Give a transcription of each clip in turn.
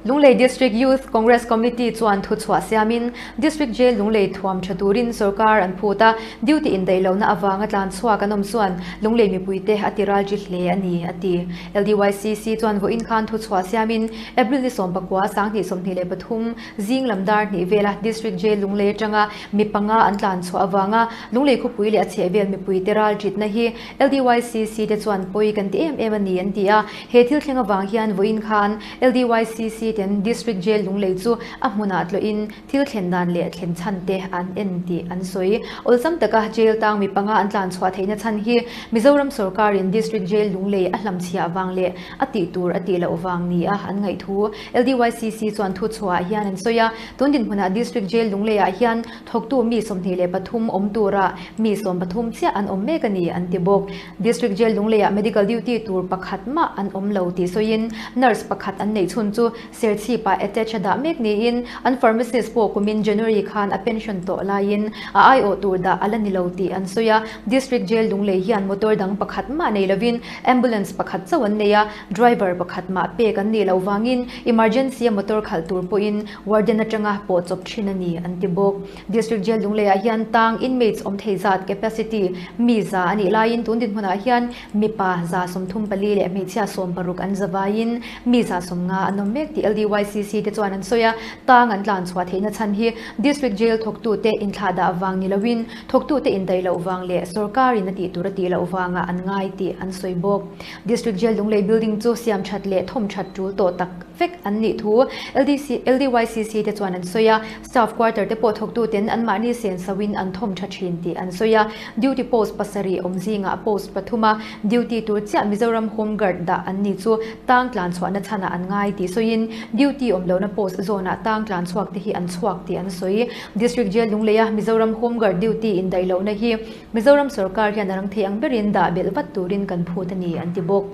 Lunglei District Youth Congress Committee chuan thuchhuah siamin District Jail Lunglei thuam tha turin sorkar an phut a, duty indaih lohna avanga tlan chhuak an awm chuan Lunglei mipuite a ti ralṭi hle a ni, a ti. LDYCC chuan vawiin khan thuchhuah siamin April ni 19, 2023 zing lam dar hnih vela District Jail Lunglei atanga mi panga an tlan chhuah avanga Lunglei khawpui leh a chhehvel mipuite ralṭitna hi LDYCC te chuan pawi kan ti em em a ni an ti a, he thil thleng avang hian vawiin khan LDYCC ten District Jail Lunglei chu a hmunah tlawhin thil thlen dan leh thlen chhan te an en tih an sawi. Awlsam taka jail tang mi panga an tlan chhuah theihna chhan hi Mizoram sorkarin District Jail Lunglei a hlamchhiah vang leh a tih tur a tih loh vang nia an ngaih thu LDYCC chuan thu chhuahah hian an sawi a. Tun dinhmunah District Jail Lungleiah hian Thawktu mi 23 awm tura mi 13 chiah an awm mek a ni, an ti bawk. District Jail Lungleiah medical duty tur pakhat mah an awm lo tih sawiin nurse pakhat an neih chhun chu Serchhipah attach a dah mek niin an pharmacist pawh kumin January khan a pension tawh laiin a aiawh tur dah a la ni lo tih an sawi a. District Jail Lunglei hian motor dang pakhat mah nei lovin ambulance pakhat chauh an nei a, driver pakhat mah pek an nih loh vangin emergency a motor khalh tur pawhin Warden atanga pawh chawp thin a ni, an ti bawk. District Jail Lungleiah hian tang inmates awm thei zat, capacity, mi za a nih laiin tun dinhmunah hian mipa 34 leh hmeichhia 60 an za vaiin mi 50 an awm mek tih LDYCC te chuan an sawi a. Tang an tlan chhuah theihna chhan hi District Jail thawktute inthlahdah vang ni loin thawktute indaih loh vang leh sorkarin a tih tur a tih loh vangah an ngai tih an sawi bawk. District Jail Lunglei building chu siam that leh thawm that tul tawh tak vek an nih thu LDC, LDYCC te chuan an sawi a, staff quarter te pawh thawktuten anmahni sen sauhin an thawm tha thin tih an sawi a, duty post pasarih awm zingah post pathuma duty tur chiah Mizoram Home Guard dah an ni chu tang tlan chhuahna chhanah an ngai tih sawiin duty awm lohna post zawnah tang tlan chhuak te hi an chhuak tih an sawi. District Jail Lungleia Mizoram Home Guard duty indaih lohna hi Mizoram sorkar hian a rang thei ang berin dah belh vat turin kan phut a ni, an ti bawk.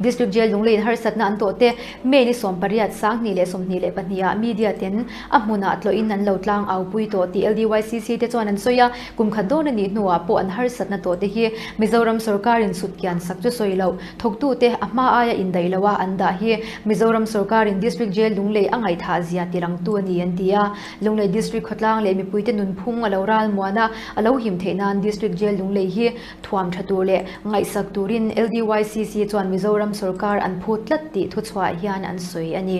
District Jail Lungleiin harsatna an tawh te May ni 18, 2022 ah media ten a hmunah tlawhin an lo tlang au pui tawh tih LDYCC te chuan an sawi a, kum khat dawn a nih hnuah pawh an harsatna tawh te hi Mizoram sorkarin chhut kian sak chu sawi loh thawktute a hma aia indaih loha an dah hi Mizoram sorkarin District Jail Lunglei a ngaihthah zia tirangtu a ni an ti a. Lunglei District khawtlang leh mipuite nunphung a lo ral muan a, a lo him theih nan District Jail Lunglei hi thuam tha tur leh ngaihsak turin LDYCC chuan Mizoram sorkar an phut tlat tih thuchhuah hian an sawi a ni.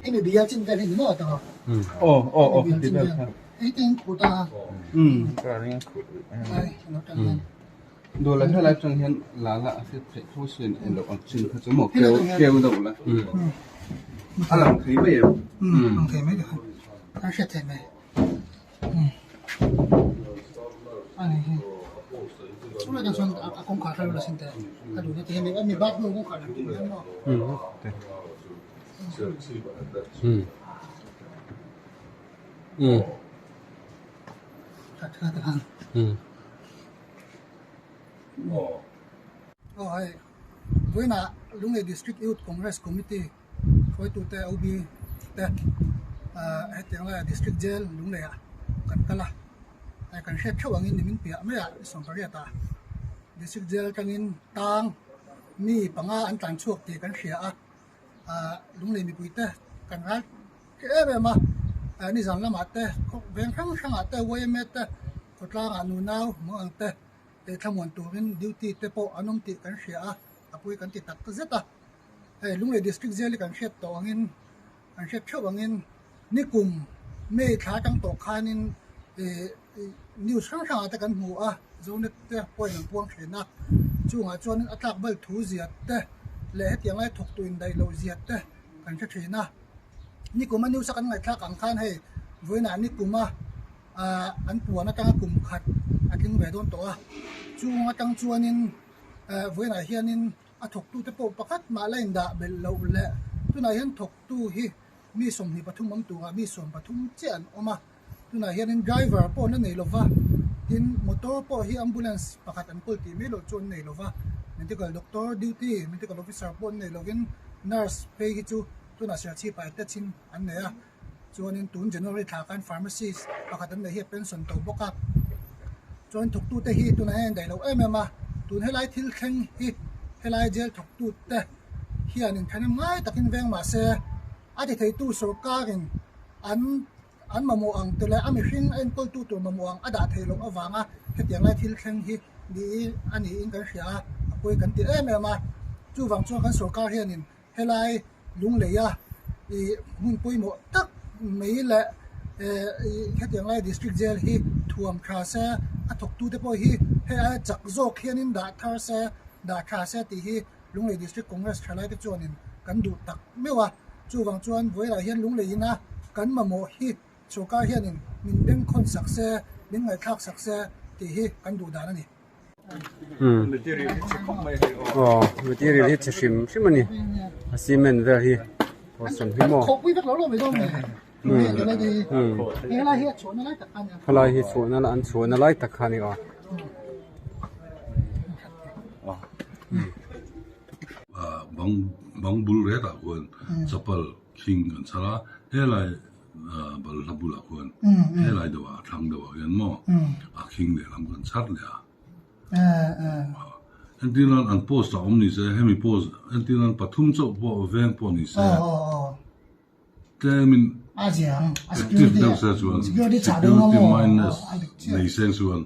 Hemi bial chin vel hi ni maw tawh? Aw aw aw khati vel kha. Hei te in khut a. Um ka ring khut. Ai lo tang hian. Dawh la helai tang hian la la a hriat theih tho sin en loh ang chin kha chu maw keu keu deuh la. A lang thei mai em? Um lang thei mai kha. A hriat theih mai. Um a ni hi. Chulai tang chuan a kawngkhar kha lo la sin teh. A duhna te hian mi bathroom kawngkhar lam tur hian maw. Um um um Tha tha te khan. Um Aw hei vawiinah Lunglei District Youth Congress Committee hruaitute OB te ah hetiang laiah District Jail Lungleiah kan kal a hei kan hriat theuh angin nimin piah maiah 18 ah District Jail atangin tang mi panga an tlan chhuak tih kan hria a ah Lunglei mipuite kan ral hreh em em a ah nizan lamah te veng hrang hrangah te yma te khawtlangah nunau hmuh ang te. He thlamuan turin duty te pawh an awm tih kan hria a, a pui kan ti tak zet a. Hei Lunglei District Jail hi kan hriat tawh angin, kan hriat theuh angin nikum May thla atang tawh khanin ih news hrang hrangah te kan hmu a, Zonet te pawhin an puang thin a, chungah chuanin a tlak bal thu zia te leh hetiang lai thawk tu indaih loh zia te kan hre thin a. Nikum a news a kan ngaihthlak ang khan hei vawiinah nikum a. ah an puan atanga kum khat a tling ve dawn tawh a chung atang chuanin eh vawiinah hianin a thawktute pawh pakhat mah la indah belh loh leh tunah hian thawktu hi mi 23 awm turah mi 13 chiah an awm a tunah hianin driver pawh an la nei lova tin motor pawh hi ambulance pakhat an kawl tih mai loh chu an nei lova medical doctor duty medical officer pawh an nei lovin nurse phei hi chu tunah serchhip ah attach in an nei a. Chuanin tun January thla khan pharmacist pakhat an nei hi a pension tawh bawk a, chuan thawktute hi tunah hian a indaih loh em em a, tun helai thil thleng hi helai jail thawktute hian inthanem ngai takin veng mah se A ti theitu sorkarin an an mamawh ang te leh a mihring a enkawltu tur mamawh ang a dah theih loh avanga hetiang lai thil thleng hi niin a niin kan hria a, a pawi kan ti em em a. Chuvang chuan kan sorkar hianin helai Lungleia ih hmun pawimawh tak mai leh eh ih hetiang lai district jail hi thuam tha se a thawktute pawh hi hei aia chak zawk hianin dah thar se dah tha se tih hi Lunglei District Congress thalaite chuanin kan duh tak meuh a, chuvang chuan vawilah hian Lunglei ina kan mamawh hi sorkar hianin min bengkhawn sak se, min ngaihthlak sak se tih hi kan duh dan a ni. Aw material hi chhe hrim hrim a ni a cement vel hi portion hi maw helai hi chhuahna an chhuahna lai tak kha a ni aw. Bang bang bul retah khuan chapal khing kan chhar a helai balhla bulah khuan helai deuhah a thlang deuhah hian maw a khing lehlam kan chhar leh a entir nan an post a awm ni se hemi post entir nan pathum chauh pawh veng pawh ni se tlemin active deuh se chuan security minus nei se chuan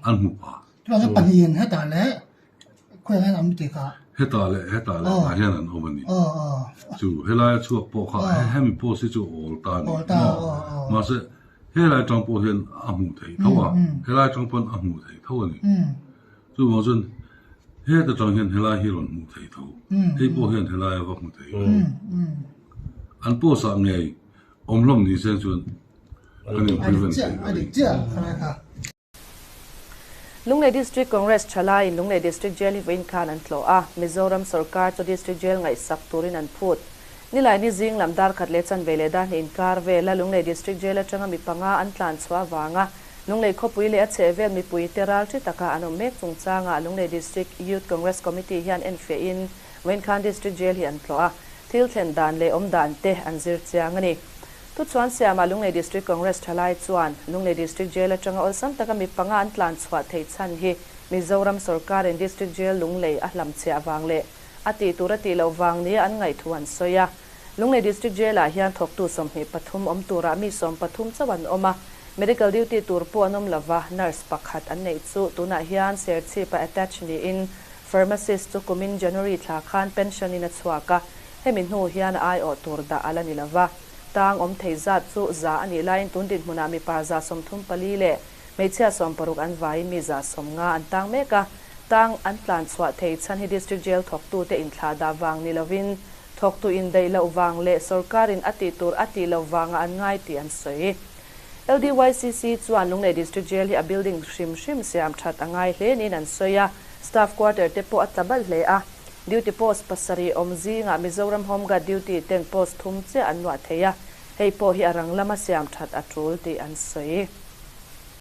an hmu pah. Hetah leh hetah leh ah hian an awm a ni. Chu helai a chhuak pawh kha hemi post hi chu a awl ta a ni maw? Mahse helai atang pawh hian a hmuh theih tho a, helai atang pawn a hmuh theih tho a ni. Chuvang chuan heta tang hian helai hi rawn hmuh theih tho, hei pawh hian helai a va hmu thei lo. An post ah ngei awm hlawm ni se chuan kan in prevent theih lo a ni. Lunglei District Congress thalaiin Lunglei District Jail hi vawiin khan an tlawh a, Mizoram sawrkar chu District Jail ngaihsak turin an phut. Nilaini zing lam dar khat leh chanve leh dar hnih inkar vela Lunglei District Jail atanga mi panga an tlan chhuah avanga Lunglei khawpui leh a chhehvel mipuite ral thi taka an awm mek chungchangah Lunglei District Youth Congress Committee hian enfiahin vawiin khan District Jail hi an tlawh a, thil thlen dan leh awm dan te an zir chiang a ni. Tuchhuan siamah Lunglei District Congress thalai chuan Lunglei District Jail atanga awlsam taka mi panga an tlan chhuah theih chhan hi Mizoram sawrkarin District Jail Lunglei a hlamchhiah vang leh a tih tur a tih loh vang nia an ngaihthu an sawi a. Lunglei District Jail-ah hian thawktu 23 awm turah mi 13 chauh an awm a, medical duty tur pawh an awm lova, nurse pakhat an neih chu tunah hian Serchhip-a attach niin pharmacist chu kumin January thla khan pension-in a chhuak a, hemi hnu hian a aiawh tur dah a la ni lova. Tang awm thei zat chu za a nih laiin tun dinhmunah mipa 34 leh hmeichhia 60 an vaiin mi 90 an tang mek a, tang an tlan chhuah thei chhan hi District Jail thawktute inthlah dah vang ni lovin thawktu indaih loh vang leh sawrkarin a tih tur a tih loh vangah an ngai tih an sawi. LDYCC chuan Lunglei District Jail hi a building hrim hrim siam that a ngai hle niin an sawi a, staff quarter te pawh a tla balh hle a. Duty post pasarih awm zingah Mizoram Home Guard duty ten post thum chiah an luah thei a, hei pawh hi a rang lama siam that a tul tih an sawi.